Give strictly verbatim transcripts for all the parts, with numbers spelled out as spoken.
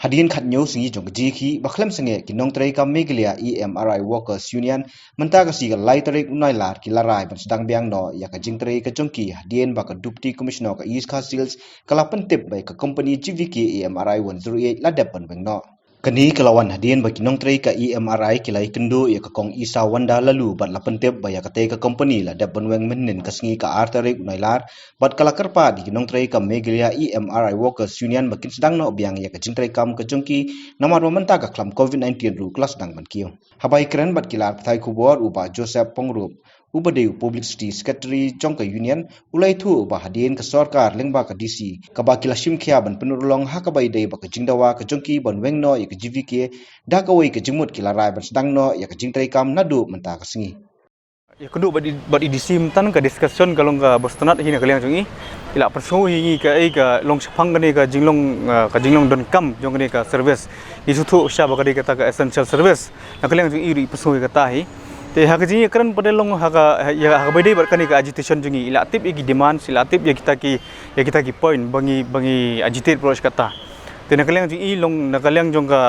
Hadien khathynñiew sngi jong ka jingïakhih ba khlem sangeh, ki nongtrei kam Meghalaya E M R I Workers Union mynta ka sngi ka lai tarik u Nailar ki la rai ban sdang biang noh ïa ka jingtrei ka jong ki hadien ba ka Deputy Commissioner ka East Khasi Hills ka la pyntip ba ïa ka company G V K E M R I one zero eight la dep ban weng noh. Kane ka la wan hadien ba ki nongtrei ka E M R I ki la ïakynduh ïa ka Kong Isa Wanda Laloo bad la pyntip ba ïa katei ka company la dep ban weng mynhynnin ka sngi ka ar tarik u Nailar, bad ka la kyrpad ïa ki nongtrei ka Meghalaya E M R I Workers Union ba kin sdang noh biang ïa ka jingtrei kam ka jong ki, namar ba mynta ka khlam covid nineteen ruh ka la sdang ban kiew. Haba ïakren bad ki lad pathai khubor, u Bah Joseph Pyngrope, uba dei u Publicity Secretary jong ka Union, u la ïathuh ba hadien ka sorkar lyngba ka D C kaba ki la shim khia ban pynurlong ha kaba ïadei bad ka jingdawa ka jong ki ban weng noh ïa ka G V K, da kawei ka jingmut ki la rai ban sdang noh ïa ka jingtrei kam naduh mynta ka sngi. Ïakynduh bad i, bad i D C mynta, ka discussion ka long kaba sngewtynnat hi na ka liang jong i. I la pynsngew ïa ngi kaei ka long shaphang kane ka jinglong, ah, ka jinglong donkam jong kane ka service. Ngi sngewthuh shibun ba ka dei kata ka essential service. Na ka liang jong i ruh i pynsngew ïa kata hi. Te ha ka jingïakren pat de long ha ka, ha, ïa, ha kaba ïadei bad kane ka agitation jong i, i la tip ïa ki demands, i la tip ïa kita ki, ïa kita ki point ba ngi, ba ngi agitate baroh shi katta. Te na ka liang jong i long, na ka liang jong ka,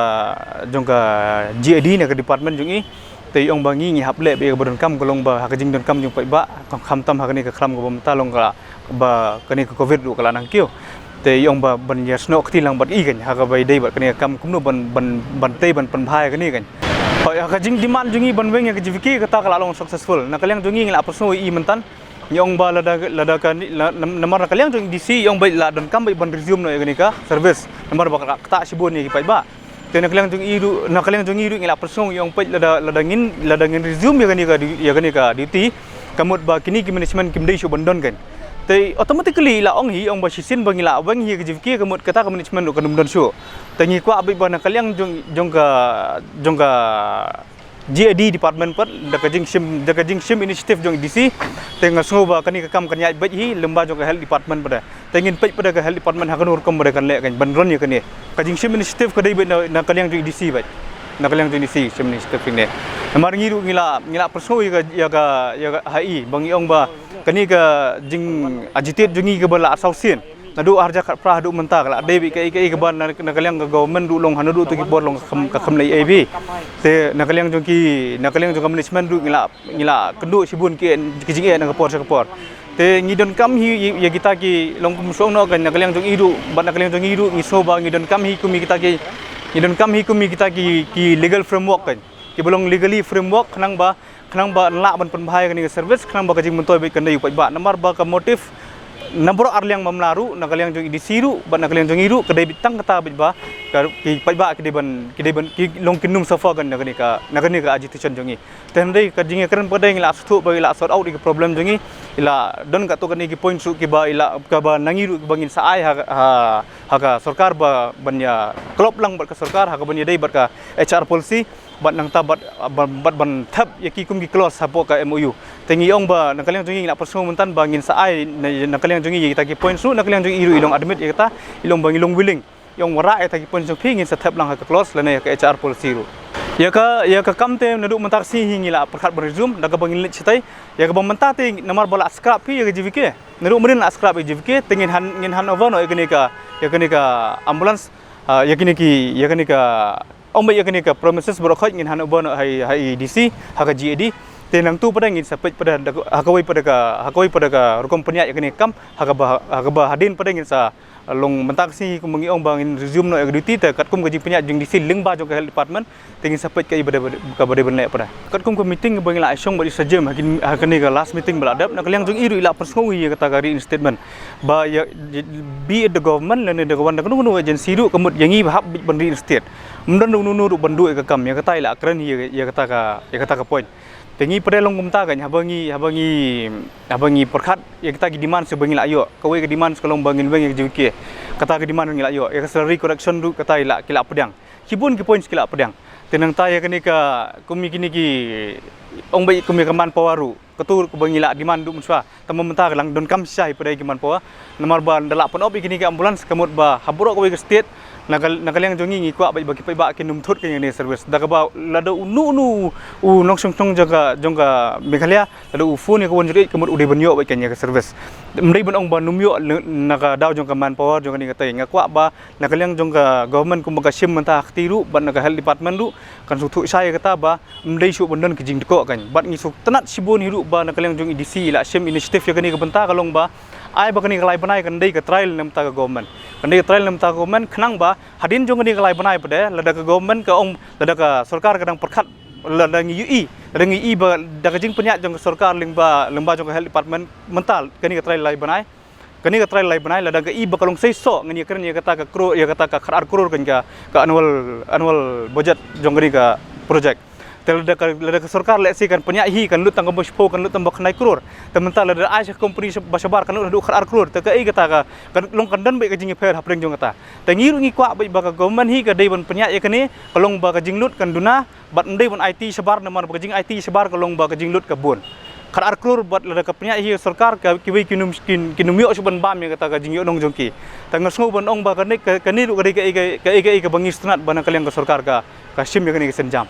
jong ka G A D, na ka department jong i, te i ong ba ngi, ngi hap leh ba ïa kaba donkam ka long ba ha ka jingdonkam jong paidbah, khamtam ha kane ka khlam kaba mynta long ka ba kane ka covid ruh ka la nang kiew. Te i ong ba ban ïasnoh kti lang bad i kan ha kaba ïadei bad kane ka kam, kumno ban, ban, ban tei ban pynbha ïa kane kan. Hooid, ha ka jingdemand jong i ban weng ïa ka G V K, kata ka la long successful. Na ka liang jong i ngi la pynsngew ïa i mynta. Ngi ong ba lada, lada ka ni, la, nam-, namar na ka liang jong i D C i ong ba i la donkam ba i ban resume noh ïa kane ka service. Namar ba ka ktah shibun ïa ki paidbah. Te na ka liang jong i ruh, na ka liang jong i ruh ngi la pynsngew, i ong peit lada, lada ngin, lada ngin resume ïa kane ka du-, ïa kane ka duty, ka mut ba kine ki management kim dei shuh ban don kan. Te automatically i la ong hi, i ong ba shisien ba ngi la weng hi ka G V K, ka mut kata ka management ruh kan ym don shuh. Te ngi kwah beit ba na ka liang jong, jong ka, jong ka G A D department pat, da ka jingshim, da ka jingshim initiative jong i D C, te nga sngew ba kane ka kam kan ïaid beit hi lyngba jong ka health department pat de. Te ngin peit pat de ka health department ha kano rukom pat de kan leh kan ban run ïa kane. Ka jingshim initiative ka dei beit na, na ka liang jong i D C beit. Na ka liang jong i D C shim initiative ne. Namar ngi ruh ngi la, ngi la pynsngew ïa ka, ïa ka, ïa ka ha i, ba ngi ong ba kane ka jing agitate jong ngi kaba la saw sien. Naduh arhajar khatphra haduh mynta ka la dei beit kaei kaei kaba na, na ka liang ka government ruh long ha naduh tu ki por long ka kham, ka kham lei ei beit. Te na ka liang jong ki, na ka liang jong ka management ruh ngi la, ngi la kynduh shibun ki, ki jingeh na ka por sha ka por. Te ngi donkam hi ïa, ïa kita ki long kum shuh noh kan, na ka liang jong i ruh, bad na ka liang jong i ruh ngi sngew ba ngi donkam hi kum ïa kita ki, ngi donkam hi kum ïa kita ki, ki legal framework kan. Kiba long legally framework khnang ba, khnang ba yn lah ban pynbha ïa kane ka service, khnang ba ka jingmyntoi beit kan dei u paidbah. Namar ba ka motive na baroh arliang mamla ruh, na ka liang jong i D C ruh bad na ka liang jong i ruh, ka dei beit tang kata beit ba ka, ki paidbah ki dei ban, ki dei ban, ki long kin ym suffer kan na kane ka, na kane ka agitation jong i. Te hynrei ka jingïakren pat de ngi la sngewthuh ba i la sort out ïa ka problem jong i, i la don katto katne ki points ruh kiba i la, kaba na ngi ruh kiba ngin sa ai ha, ha, ha ka sorkar ba ban ïa klop lang bad ka sorkar ha kaban ïadei bad ka H R policy. Bad nangta bad, bad, bad ban thep ïa ki kum ki clause hapoh ka M O U. Te ngi ong ba na ka liang jong ngi ngi la pynsngew mynta ba ngin sa ai na, na ka liang jong ngi ïa kita ki points ruh, na ka liang jong i ruh i long admit ïa kata, i long ba ngi long willing. I ong wanrah ïa kita ki points jong phi ngin sa thep lang ha ka clause lane ïa ka H R policy ruh. Ïa ka, ïa ka kam te naduh mynta ka sngi hi ngi la pyrkhat ban resume, da kaba ngin leit shatai. Ïa kaba mynta te namar ba la scrap hi ïa ka G V K. Naduh mynnin la scrap ïa ka G V K, te ngin hand, ngin hand over noh ïa kane ka, ïa kane ka ambulance, ah, ïa kine ki, ïa kane ka Ong ba ïa kane ka premises baroh khoit ngin hand over noh ha i, ha i D C, ha ka G A D. Te nangtu pat de ngin sa peit pat de, ha kawei pat de ka, ha kawei pat de ka rukom pynïaid ïa kane ka kam, ha kaba, ha kaba hadien pat de ngin sa long mynta ka sngi kumba ngi ong ba ngin resume noh ïa ka duty, te katkum ka jingpynïaid jong i D C lyngba jong ka health department, te ngin sa peit kaei ba dei, kaba dei ban leh pat de. Katkum ka meeting ba ngi la ïashong bad i Sir James ha kin, ha kane ka last meeting ba la dep, na ka liang jong i ruh i la pynsngew ïa kata ka reinstatement. Ba ïa, be it the government lane da ka wan da kano kano agency ruh ka mut ïa ngi ba hap beit ban reinstate. Ym don ruh uno uno ruh ban duh ïa ka kam, ïa kata i la kren hi ïa, ïa kata ka, ïa kata ka point. Te ngi pat de long kumta kan, haba ngi, haba ngi, haba ngi pyrkhat ïa kita ki demands ba ngi la ïoh. Kawei ka demands ka long ba ngin weng ïa ka G V K. Kata ka demand ngi la ïoh. Ïa ka salary correction ruh kata i la, ki la pdiang. Shibun ki points ki la pdiang. Te nangta ïa kane ka, kum ïa kine ki, ong ba kum ïa ka manpower ruh. Katu kaba ngi la demand duh mynshuwa. Tang ba mynta ka lang donkam shisha hi pat ïa ki manpower. Namar ba da lah pynop ïa kine ki ambulance ka mut ba ha baroh kawei ka state, na ka, na ka liang jong ngi ngi kwah ba, ba ki paidbah kin nym thut kein ïa kane ka service. Da kaba lada uno uno u nongshong shnong jong ka, jong ka Meghalaya, lada u phone ïa ka one zero eight ka mut u dei ban ïoh beit kein ïa ka service. Ym dei ban ong ba nym ïoh na ka daw jong ka manpower jong kane katai. Nga kwah ba na ka liang jong ka government kumba ka shim mynta ha kti ruh bad na ka health department ruh kan sngewthuh shai ïa kata ba ym dei shuh ban don ka jingdkoh kein. Bad ngi sngewtynnat shibun hi ruh ba na ka liang jong i D C i la shim initiative ïa kane ka bynta, ka long ba ai ba kane ka lai bnai kan dei ka trial na bynta ka government. Kan dei ka trial na bynta ka government khnang ba hadien jong kane ka lai bnai pat de, lada ka government ka ong, lada ka sorkar ka dang pyrkhat, lada ngi ïohi, lada ngi ïohi ba da ka jingpynïaid jong ka sorkar lyngba, lyngba jong ka health department mynta kane ka trial lai bnai. Kane ka trial lai bnai, lada ka ïohi ba ka long seisoh, ngan ïakren ïa kata ka crore, ïa kata ka khatar crore kein ka, ka annual, annual budget jong kane ka project. Te lada ka, lada ka sorkar lehse kan pynïaid hi, kan lut tang kumba shiphew, kan lut tang ba khyndai crore. Te mynta lada ai sha company ba shabar kan lut haduh khatar crore. Te kaei kata ka, kan long kan don beit ka jingïapher hapdeng jong kata. Te ngi ruh ngi kwah beit ba ka government hi ka dei ban pynïaid ïa kane, ka long ba ka jinglut kan duna, bad ym dei ban aiti shabar namar ba ka jingaiti shabar ka long ba ka jinglut ka bun. Khatar crore bad lada ka pynïaid hi ka sorkar ka kiwei kin ym, kin, kin ym ïoh shuh ban bam ïa kata ka jingïohnong jong ki. Te nga sngew ban ong ba kane, ka, kane ruh ka dei kaei, kaei, kaei kaba ngi sngewtynnat ba na ka liang ka sorkar ka, ka shim ïa kane ka sienjam.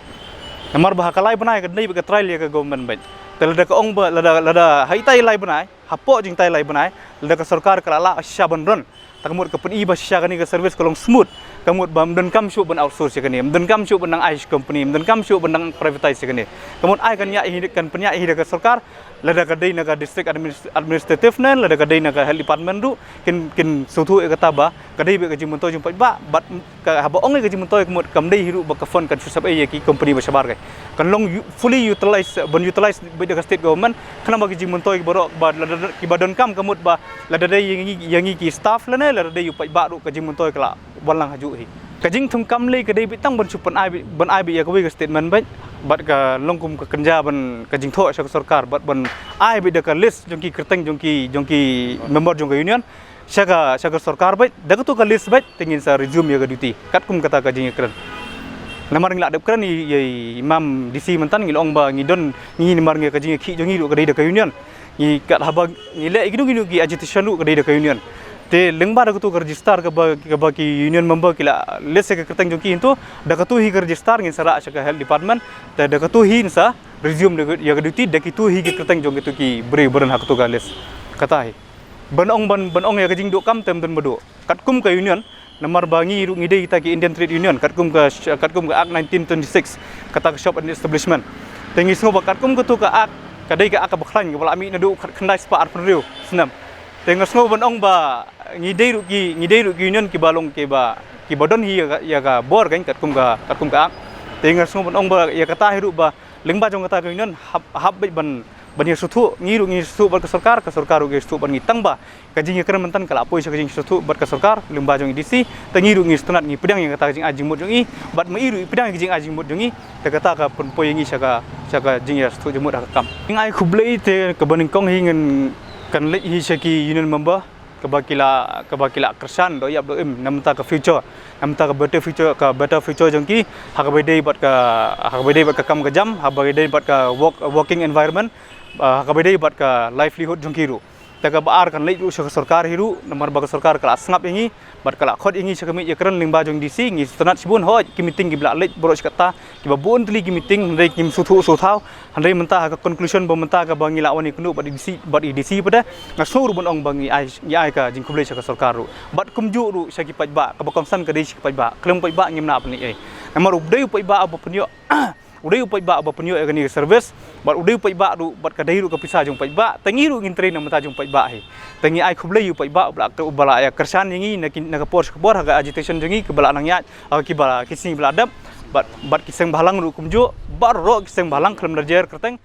Namar ba ha ka lai bnai ka dei beit ka trial ïa ka government beit. Te lada ka ong ba, lada, lada ha itai lai bnai, hapoh jingtai lai bnai, lada ka sorkar ka la lah shisha ban run. Te ka mut ka pyni ba shisha kane ka service ka long smooth. Ka mut ba ym donkam shuh ban outsource ïa kane. Ym donkam shuh ban nang ai sha company. Ym donkam shuh ban nang privatize ïa kane. Ka mut ai kan ïa hi, kan pynïaid hi da ka sorkar. Lada ka dei na ka district adminis-, administrative ne, lada ka dei na ka health department ruh, kin, kin sngewthuh ïa kata ba ka dei beit ka jingmyntoi jong paidbah, bad ka haba ong ïa ka jingmyntoi ka mut kam dei hi ruh ba ka fund kan shu sep ei ïa ki company ba shabar kein. Kan long u-, fully utilize, ban utilize beit da ka state government, khnang ba ka jingmyntoi baroh ba lada, kiba donkam ka mut ba lada dei ïa ngi, ïa ngi ki staff lane, lada dei u paidbah ruh ka jingmyntoi ka la wan lang hajuh hi. Ka jingthungkam lei ka dei beit tang ban shu pyn-, ai beit, ban ai beit ïa kawei ka statement beit, bad ka long kum ka kynja ban ka jingthoh sha ka sorkar, bad ban ai beit da ka list jong ki kyrteng jong ki, jong ki member jong ka union sha ka, sha ka sorkar beit, da katu ka list beit, te ngin sa resume ïa ka duty. Katkum kata ka jingïakren. Namar ngi la dep kren ïa, ïa i Mam D C mynta ngi la ong ba ngi don, ngi namar ngi ka jingïakhih jong ngi ruh ka dei da ka union. Ngi kat haba ngi leh ïa kino kino ki agitation ruh ka dei da ka union. Te lyngba da katu ka register kaba, kaba ki union member ki la list ïa ka kyrteng jong ki hangto, da katu hi ka register ngin sa rah sha ka health department, te da katu hi ngin sa resume ïa ka duty, da kitu hi ki kyrteng jong kitu ki briew ba don ha katu ka list. Kata hi. Ban ong, ban, ban ong ïa ka jingduhkam te ym don ba duh. Katkum ka union, namar ba ngi ruh ngi dei kita ki Indian Trade Union, katkum ka, katkum ka Act nineteen twenty-six, kata ka Shop and Establishment. Te ngi sngew ba katkum katu ka Act, ka dei ka Act kaba khlaiñ, kaba la mih naduh khat khyndai spah arphew hynriew snem. Te nga sngew ban ong ba ngi dei ruh ki, ngi dei ruh ki union kiba long kiba, kiba don hi ïa ka, ïa ka bor kein katkum ka, katkum ka Act. Te nga sngew ban ong ba ïa kata hi ruh ba lyngba jong kata ka union hap, hap beit ban, ban ïasngewthuh, ngi ruh ngi sngewthuh bad ka sorkar, ka sorkar ruh ka sngewthuh bad ngi, tang ba ka jingïakren mynta ka la poi sha ka jingsngewthuh bad ka sorkar lyngba jong i D C, te ngi ruh ngi sngewtynnat, ngi pdiang ïa kata ka jingai jingmut jong i, bad ma i ruh i pdiang ïa ka jingai jingmut jong i, te kata ka pynpoi ïa ngi sha ka, sha ka jingïasngewthuh jingmut ha ka kam. Ngi ai khublei te kaba nyngkong hi ngan kan leit hi sha ki union member, kaba ki la, kaba ki la kyrshan doh ïap doh im na bynta ka future, na bynta ka better future, ka better future jong ki, ha kaba ïadei bad ka, ha kaba ïadei bad ka kam ka jam, ha kaba ïadei bad ka work, working environment, ah, ha kaba ïadei bad ka livelihood jong ki ruh. Te kaba ar kan leit ruh sha ka sorkar hi ruh, namar ba ka sorkar ka la sngap ïa ngi, bad ka la khot ïa ngi sha ka miej ïakren lyngba jong i D C, ngi sngewtynnat shibun, hooid ki meeting kiba la leit baroh shi katta, kiba bun tylli ki meeting, hynrei kim sngewthuh sngewthaw, hynrei mynta ha ka conclusion ba mynta kaba ngi la wan ïakynduh bad i D C, bad i D C pat de, nga sngew ruh ban ong ba ngi ai, ngi ai ka jingkhublei sha ka sorkar ruh. Bad kumjuh ruh sha ki paidbah, kaba kongsan ka dei sha ki paidbah, khlem paidbah ngim nang pynlong ei. Namar u dei u paidbah uba pynïoh, u dei u paidbah uba pynïoh ïa kane ka service, bad u dei u paidbah ruh, bad ka dei ruh ka pisa jong u paidbah, te ngi ruh ngin trei na bynta jong u paidbah hi. Te ngi ai khublei ïa u paidbah uba la, uba la ïa kyrshan ïa ngi na ki, na ka por sha ka por ha ka agitation jong ngi kaba la nang ïaid, ha kiba, ki sngi ba la dep, bad, bad ki seng bhalang ruh kumjuh, baroh ki seng bhalang khlem da jer kyrteng.